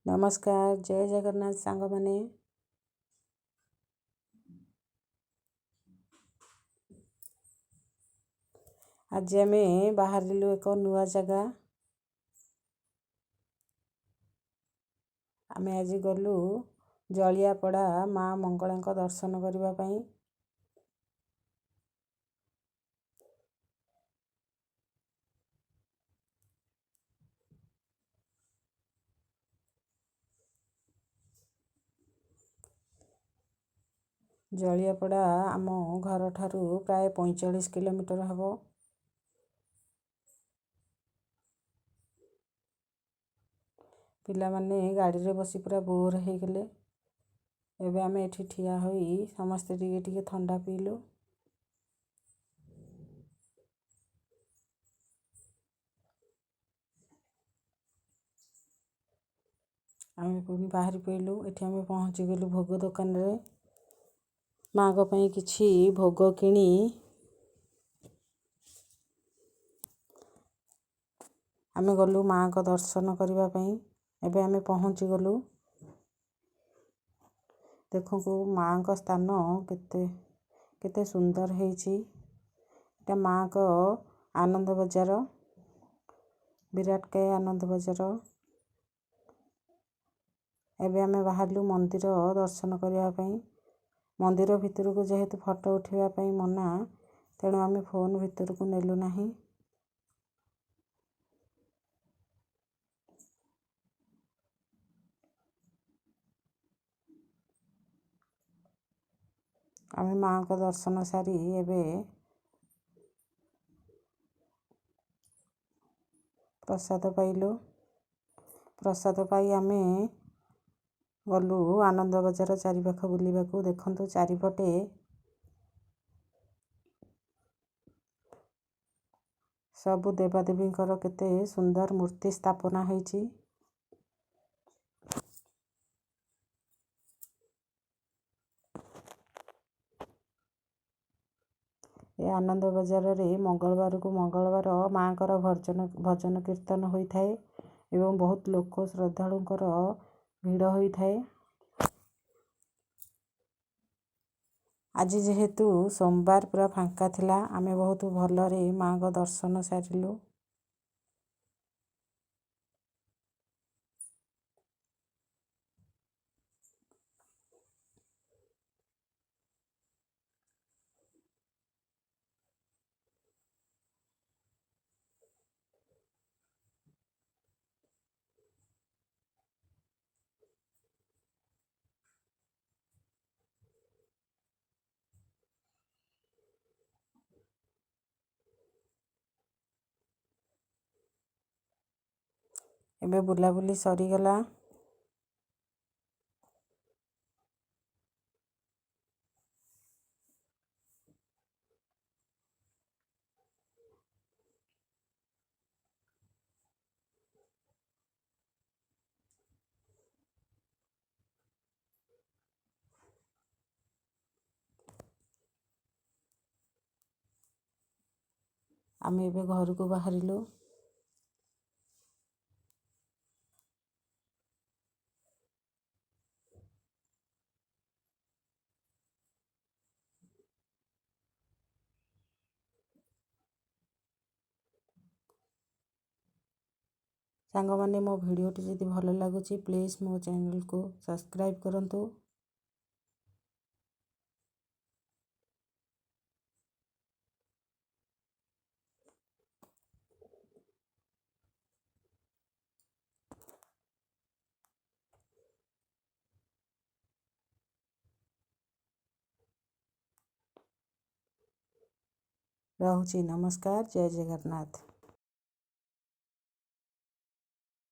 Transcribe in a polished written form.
ନମସ୍କାର, ଜୟ ଜଗନ୍ନାଥ ସାଙ୍ଗମାନେ। ଆଜି ଆମେ ବାହାରିଲୁ ଏକ ନୂଆ ଜାଗା। ଆମେ ଆଜି ଗଲୁ ଜଳିଆପଡ଼ା ମା ମଙ୍ଗଳାଙ୍କ ଦର୍ଶନ କରିବା ପାଇଁ। ଜଳିଆପଡ଼ା ଆମ ଘରଠାରୁ ପ୍ରାୟ 45 କିଲୋମିଟର ହେବ। ପିଲାମାନେ ଗାଡ଼ିରେ ବସି ପୁରା ବୋର୍ ହେଇଗଲେ। ଏବେ ଆମେ ଏଠି ଠିଆ ହୋଇ ସମସ୍ତେ ଟିକେ ଟିକେ ଥଣ୍ଡା ପିଇଲୁ। ଆମେ ପୁଣି ବାହାରି ପଡ଼ିଲୁ। ଏଠି ଆମେ ପହଞ୍ଚିଗଲୁ ଭୋଗ ଦୋକାନରେ। ମାଆଙ୍କ ପାଇଁ କିଛି ଭୋଗ କିଣି ଆମେ ଗଲୁ ମାଆଙ୍କ ଦର୍ଶନ କରିବା ପାଇଁ। ଏବେ ଆମେ ପହଞ୍ଚିଗଲୁ। ଦେଖନ୍ତୁ ମାଆଙ୍କ ସ୍ଥାନ କେତେ କେତେ ସୁନ୍ଦର ହେଇଛି। ଏଇଟା ମାଆଙ୍କ ଆନନ୍ଦ ବଜାର, ବିରାଟକାୟ ଆନନ୍ଦ ବଜାର। ଏବେ ଆମେ ବାହାରିଲୁ ମନ୍ଦିର ଦର୍ଶନ କରିବା ପାଇଁ। ମନ୍ଦିର ଭିତରକୁ ଯେହେତୁ ଫଟୋ ଉଠିବା ପାଇଁ ମନା, ତେଣୁ ଆମେ ଫୋନ୍ ଭିତରକୁ ନେଲୁ ନାହିଁ। ଆମେ ମାଆଙ୍କ ଦର୍ଶନ ସାରି ଏବେ ପ୍ରସାଦ ପାଇଲୁ। ପ୍ରସାଦ ପାଇ ଆମେ ଗଲୁ ଆନନ୍ଦ ବଜାର ଚାରିପାଖ ବୁଲିବାକୁ। ଦେଖନ୍ତୁ ଚାରିପଟେ ସବୁ ଦେବାଦେବୀଙ୍କର କେତେ ସୁନ୍ଦର ମୂର୍ତ୍ତି ସ୍ଥାପନା ହେଇଛି। ଏ ଆନନ୍ଦ ବଜାରରେ ମଙ୍ଗଳବାରକୁ ମଙ୍ଗଳବାର ମାଆଙ୍କର ଭଜନ କୀର୍ତ୍ତନ ହୋଇଥାଏ ଏବଂ ବହୁତ ଲୋକ ଶ୍ରଦ୍ଧାଳୁଙ୍କର ଭିଡ଼ ହୋଇଥାଏ। ଆଜି ଯେହେତୁ ସୋମବାର ପୁରା ଫାଙ୍କା ଥିଲା, ଆମେ ବହୁତ ଭଲରେ ମାଆଙ୍କ ଦର୍ଶନ ସାରିଲୁ। ଏବେ ବୁଲାବୁଲି ସରିଗଲା। ଆମେ ଏବେ ଘରକୁ ବାହାରିଲୁ। ସାଙ୍ଗମାନେ, ମୋ ଭିଡ଼ିଓଟି ଯଦି ଭଲ ଲାଗୁଛି, ପ୍ଲିଜ୍ ମୋ ଚ୍ୟାନେଲକୁ ସବସ୍କ୍ରାଇବ୍ କରନ୍ତୁ। ରହୁଛି, ନମସ୍କାର, ଜୟ ଜଗନ୍ନାଥ।